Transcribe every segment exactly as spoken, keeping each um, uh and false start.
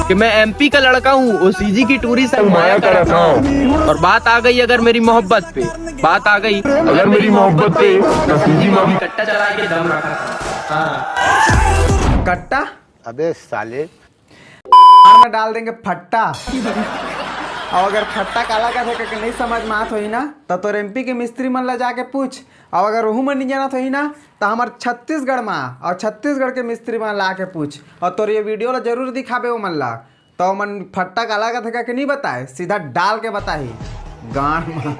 कि मैं एमपी का लड़का हूँ, वो सीजी की टूरी से माया करा था। और बात आ गई अगर मेरी मोहब्बत पे, बात आ गई अगर मेरी मोहब्बत पे, तो सीजी में भी कट्टा चला के दम रखा। हाँ। कट्टा? अबे साले। में डाल देंगे फट्टा। और अगर फट्टा काला का थे करके नहीं समझ में आत होही ना, तो तोर एमपी के मिस्त्री मन ला जाके पूछ। और अगर वहू मन नहीं जानत होही ना, तो हमार छत्तीसगढ़ में आ और छत्तीसगढ़ के मिस्त्री मन ला के पूछ। और तोर ये वीडियो ला जरूर दिखाबे वो मन ला। तो मन फट्टा काला का थे करके नहीं बताए, सीधा डाल के बताही गांड में।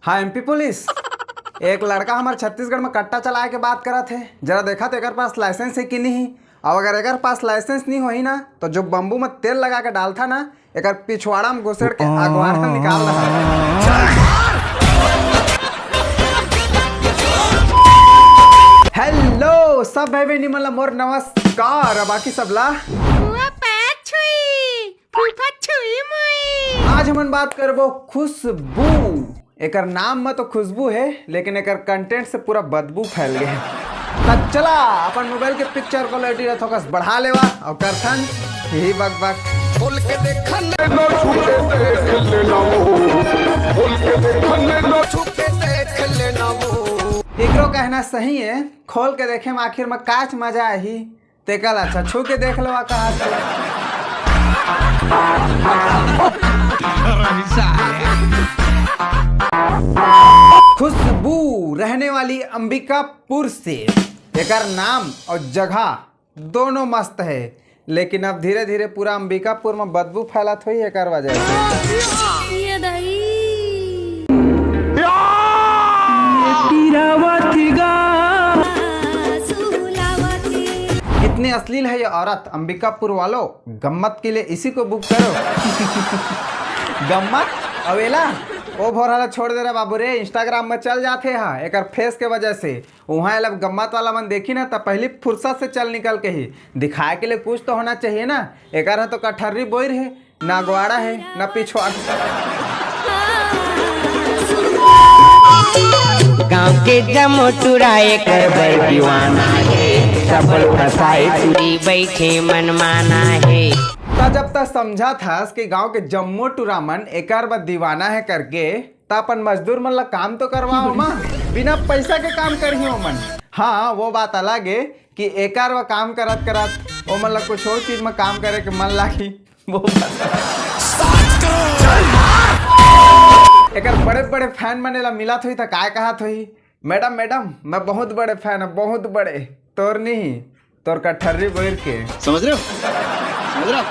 हाँ, एमपी पुलिस, एक लड़का हमार छत्तीसगढ़ में कट्टा चलाए के बात करत हे। जरा देखा तो एकर पास लाइसेंस हे कि नहीं। अब अगर एकर पास लाइसेंस नहीं होही ना, तो जो बम्बू में तेल लगा के डालता ना, एकर पिछवाड़ा में घुसेड़ के अगवारा निकाल रहा। हेलो सब भाई बहनी मन ला मोर नमस्कार। अब बाकी सब ला फूफा छुई, फूफा छुई मुई। आज हमन बात करबो खुशबू। एकर नाम में तो खुशबू है, लेकिन एकर कंटेंट से पूरा बदबू फैल गए। त चला अपन मोबाइल के पिक्चर क्वालिटी ला थोकस बढ़ा लेवा और करथन यही बक बक। खोल के देखन, छू के देख लेना वो। खोल के देखन, छू के देख लेना वो। एकरो कहना सही है, खोल के देखे में आखिर में काच मजा आही। तेकर अच्छा छू के देख लेवा कहा थे। खुशबू रहने वाली अंबिकापुर से। एकर नाम और जगह दोनों मस्त है, लेकिन अब धीरे धीरे पूरा अंबिकापुर में बदबू फैलत होही एकर वजह से। ये दही। कितनी अश्लील है ये औरत। अंबिकापुर वालों, गम्मत के लिए इसी को बुक करो। गम्मत अवेला। ओ भोरा ला छोड़ दे रे बाबू रे, इंस्टाग्राम में चल जाथे हा एकर फेस के वजह से। उहाँ एला गम्मत वाला मन देखी ना, त पहली फुर्सत से चल निकल के ही। दिखाए के लिए कुछ तो होना चाहिए ना। एकर ह तो कठर्री बोइर है, ना अगवाड़ा है, ना पिछवाड़ा। गांव के जम्मो टूरा एकर बर दीवाना हे, सबल फसाए टूरी बैठे मनमाना हे। त जब तक समझा थस कि गांव के जम्मो टूरा मन एकर बर दीवाना है करके, त अपन मजदूर मन ला काम तो करवा ओमा, बिना पैसा के काम करही ओमन। हाँ, वो बात अलग है कि एकर व काम करत करत ओमन ला कुछ और चीज में काम करे के मन लागी। वो बात। एकर बड़े बड़े फैन मन एला मिलत होही त काय कहत होही, "मैडम, मैडम, मैं बहुत बड़े फैन हूँ, बहुत बड़े, तोर नहीं।" तोर कठर्री बोइर के। समझ रहे हो? समझ रहे हो?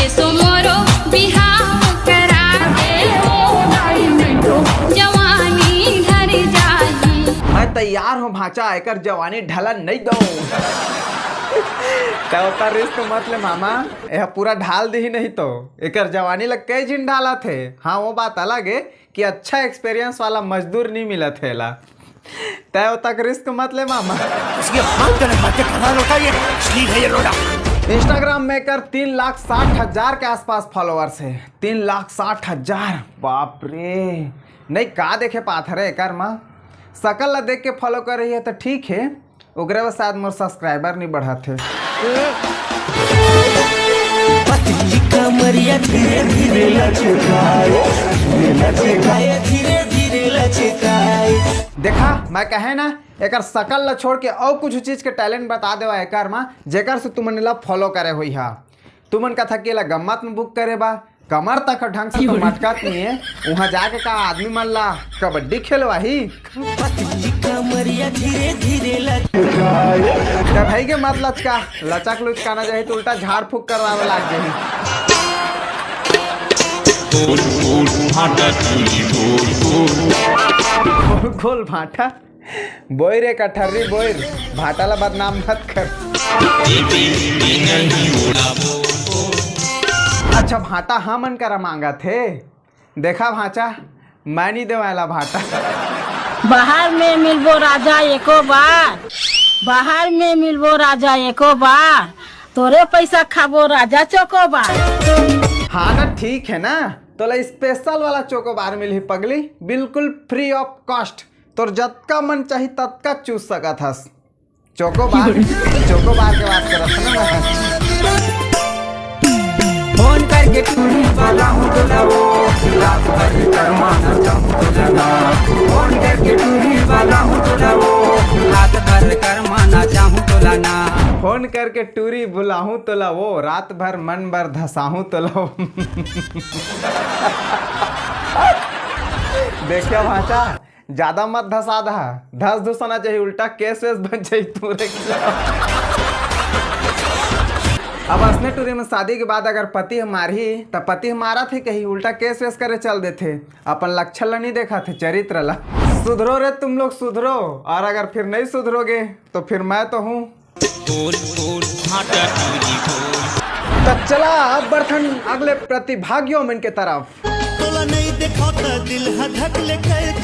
एसो मोरो बिहाव करा दे, ओ भाई मिठो जवानी ढर जाही। मैं तैयार हूँ भांचा, एकर जवानी ढलन नहीं दो। तै ओकर रिस्क मत ले मामा, यह पूरा ढाल दी नहीं तो। एकर जवानी लग कई झिन ढालत है। हाँ, वो बात अलग है कि अच्छा एक्सपीरियंस वाला मजदूर नहीं मिलत है ला। तय तक रिस्क मत ले मामा। इसकी बात करने बातें करना लोटा ये, अश्लील है ये लोटा। इंस्टाग्राम में एकर तीन लाख साठ हजार के आसपास फॉलोअर्स है। तीन लाख साठ हजार, बाप रे। नहीं का देखे पात हरे एकर माँ, सकल ला देख के फॉलो कर रही है तो ठीक है, ओकरे बाद शायद मोर सब्सक्राइबर नहीं बढ़त है। पतली कमरिया धीरे धीरे लचकाए, लचकाए, धीरे धीरे लचकाए। देखा, मैं कहे ना, एकर सकल ला छोड़ के अउ कुछ चीज के टैलेंट बता देवा एकर मा, जेकर से तुमन ला फॉलो करे होई हा। तुमन कथा के ला गम्मत में बुक करे बा, कमर तक ढंग से तो मटकत नहीं है। वहां जाके का आदमी मन ला कबड्डी खेलवाही? पतली कमरिया धीरे धीरे लचकाए। जब है के मत लचका, लचक लुचकाना चाही तो उल्टा झाड़ फूक करवावे लाग जाही। गोल गोल भाटा चुनी गोल गोल। गोल गोल भाटा। बोइर एक अठर्री बोइर, भाटा ला बदनाम मत कर। अच्छा, भाटा हमन करा मांगत हे। देखा भांचा, मैं नहीं देवायला भाटा। बाहर में मिलबो राजा एको बार, बाहर में मिलबो राजा एको बार, तोरे पैसा खाबो राजा चोको बार। हाँ ना, ठीक है ना, तोला स्पेशल वाला चोकोबार मिलही पगली, बिल्कुल फ्री ऑफ कॉस्ट। तोर जतका मन चाही ततका चूस सकत हस। चोकोबार, चोकोबार के बात करत हन ना मैं। फोन करके टूरी वाला हूँ तोला वो, रात भर करमाना चाहूँ तोला ना। फोन करके टूरी वाला हूँ तोला वो, रात भर करमाना चाहूँ तोला ना। फोन करके टूरी बुलाहूँ तोला वो, रात भर मन बर धसाहूँ तोला वो। देखिया भांचा, ज्यादा मत धसा दहा, धस धुसना चाहिए, उल्टा केस वेस बन जाही तोरे खिलाफ। अब असने टूरी में शादी के बाद अगर पति ह मारही, त पति ह मारत हे कही, उल्टा केस वेस करे चल देथे। अपन लक्षण ला नहीं देखत हे, चरित्र ला। सुधरो रे तुम लोग, सुधरो, और अगर फिर नहीं सुधरोगे तो फिर मैं तो हूँ। बोल बोल भांटा टूरी बोल। त चला अब बढ़थन अगले प्रतिभागियों मन के तरफ। तोला नहीं देखो त दिल ह धक ले कर।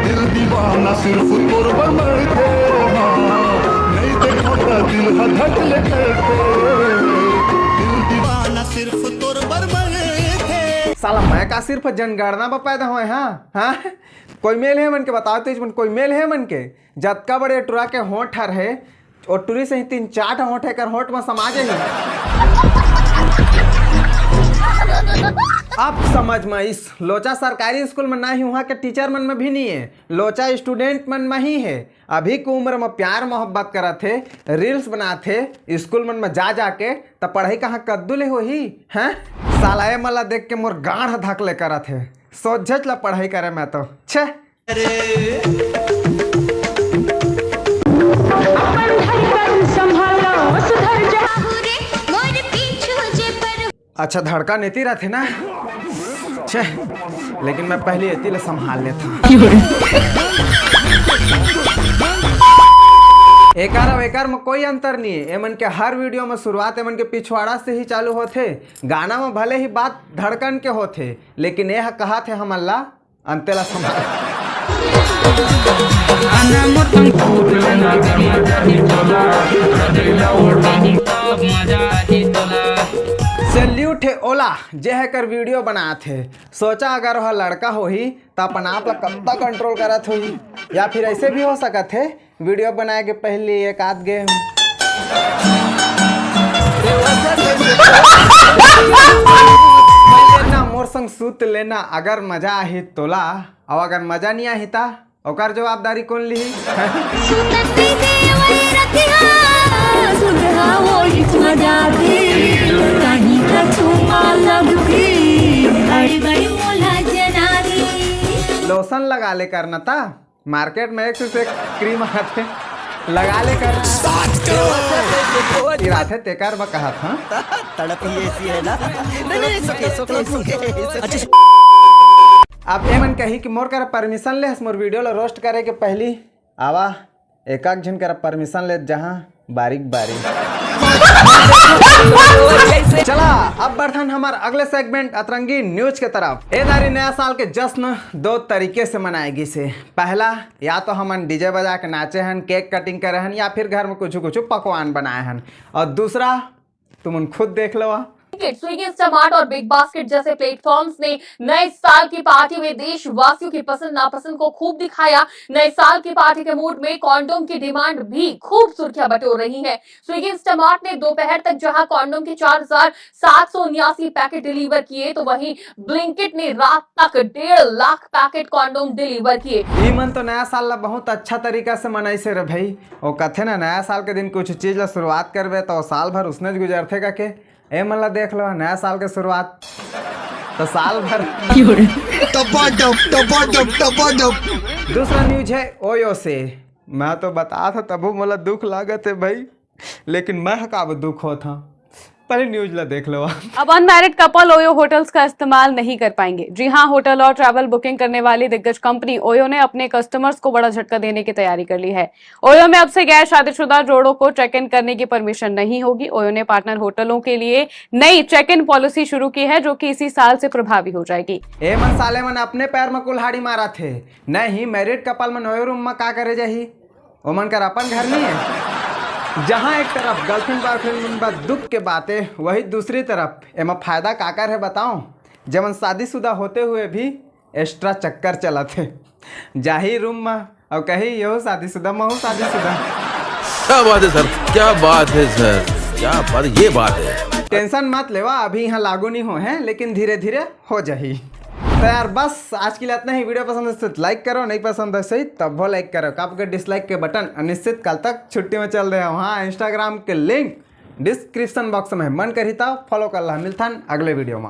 दिल दीवाना सिर्फ तोर बर मरथे, हाँ। नहीं देखो त दिल ह धक ले करथे। दिल दीवाना सिर्फ तोर बर मरथे। साला मैं का सिर्फ जनगणना में पैदा होए, हाँ? हाँ? कोई मेल हे मन के बताओ तो, इस मन कोई मेल हे मन के? जतका बड़े टुरा के होंठ हर हे, ओ टुरी से ही तीन चार ठा होंठ एकर होंठ में समा जाही। अब समझ में आइस, लोचा सरकारी स्कूल में ना ही, उहाँ के टीचर मन में भी नहीं है, लोचा स्टूडेंट मन में ही है। अभी के उम्र में प्यार मोहब्बत करत हे, रील्स बनात हे, स्कूल मन में जा जाके, त पढ़ाई कहाँ कद्दू ले होही, हैं? साला ए मन ला देख के मोर गांड़ धक ले करत हे, सोझेच ला पढ़ाई करे मैं तो, छे। अपन धड़कन संभालो, सुधर जा। अच्छा, धड़कन एती रथे ना। छे, लेकिन मैं पहले एती ले संभाल लेता। एकर अउ एकर में कोई अंतर नहीं है। एमन के हर वीडियो में शुरुआत एमन के पिछवाड़ा से ही चालू होथे। गाना में भले ही बात धड़कन के होथे, लेकिन यह कहा थे हमन ला अंते ला संभाल। सैल्यूट हे ओला, जे हे कर वीडियो बनात हे। सोचा अगर वह लड़का होही त अपन आप ला कत्ता कंट्रोल करत होही, या फिर ऐसे भी हो सकत हे वीडियो बनाए के पहले एक आध गे ना मोर संग सूत लेना, अगर मजा आही तोला, अउ अगर मजा नहीं आही ता ओकर जवाबदारी कौन लिही? लोशन लगा ले करना ता। मार्केट में एक से एक क्रीम आथे, लगा ले कर। इराथे तेकर बर कहत हंव। तड़प ही ऐसी है ना। नहीं, नहीं, सुखे, सुखे, सुखे। अच्छा। अब एमन कही कि मोर करा परमिशन ले हस मोर वीडियो ला रोस्ट करे के पहली। आवा, एक आध झन करा परमिशन लेत जहां बारीक बारीक। चला, अब बढ़थन हमर अगले सेगमेंट अतरंगी न्यूज के तरफ। ए दारी नया साल के जश्न दो तरीके से मनाए गिस हे। पहला, या तो हमन डीजे बजा के नाचे हन, केक कटिंग करे हन, या फिर घर में कुछ कुछ पकवान बनाए हन। और दूसरा, तुमन खुद देख लो। Blinkit, Swiggy, Instamart और Big Basket जैसे प्लेटफॉर्म्स ने नए साल की पार्टी में देशवासियों की पसंद नापसंद को खूब दिखाया। नए साल की पार्टी के मूड में कॉन्डोम की डिमांड भी खूब सुर्खियां बटोर रही है। स्विगी इंस्टामार्ट ने दोपहर तक जहां कॉन्डोम के चार हजार सात सौ उन्यासी पैकेट डिलीवर किए, तो वहीं ब्लिंकिट ने रात तक डेढ़ लाख पैकेट कॉन्डोम डिलीवर किए। ई मन तो नया साल ला बहुत अच्छा तरीका से मनाइसे रे भाई। वो कथे ना, नया साल के दिन कुछ चीज ला शुरुआत करबे तो साल भर उसने गुजरथे का के। ए मन ला देख लो, नया साल के शुरुआत तो साल भर। टपाटप, टपाटप, टपाटप। दूसरा न्यूज है ओयो से। मैं तो बता था तबो मोला दुख लागत है भाई, लेकिन मैं ह काबर दुख होत हंव। पहले न्यूज ला देख लो। अब अनमैरिड कपल ओयो होटल्स का इस्तेमाल नहीं कर पाएंगे। जी हां, होटल और ट्रैवल बुकिंग करने वाली दिग्गज कंपनी ओयो ने अपने कस्टमर्स को बड़ा झटका देने की तैयारी कर ली है। ओयो में अब से गैर शादीशुदा जोड़ों को चेक इन करने की परमिशन नहीं होगी। ओयो ने पार्टनर होटलों के लिए नई चेक इन पॉलिसी शुरू की है, जो कि इसी साल से प्रभावी हो जाएगी। ए मन साले मन अपने पैर में कुल्हाड़ी मारा थे, नहीं मैरिड कपल मन ओयो रूम में का करे जाही? ओमन कर अपन घर नहीं है। जहां एक तरफ गर्लफ्रेंड बॉयफ्रेंड मन बर दुख के बातें, वही दूसरी तरफ एमा फायदा काकर है बताओ? जेमन शादीशुदा होते हुए भी एक्स्ट्रा चक्कर चलाथे। जाही रूम में और कही, "यो शादीशुदा, महू शादीशुदा।" क्या बात है सर, क्या बात है सर, क्या बात, ये बात है। टेंशन मत लेवा, अभी यहाँ लागू नहीं हो हैं, लेकिन धीरे धीरे हो जाही। तो यार बस आज के लिए इतना ही। वीडियो पसंद है तो लाइक करो, नहीं पसंद है सही तब वो लाइक करो, काप के डिसलाइक के बटन। और निश्चित काल तक छुट्टी में चल रहे हो। हाँ, इंस्टाग्राम के लिंक डिस्क्रिप्शन बॉक्स में, मन करी तो फॉलो कर ला। मिलथन अगले वीडियो में।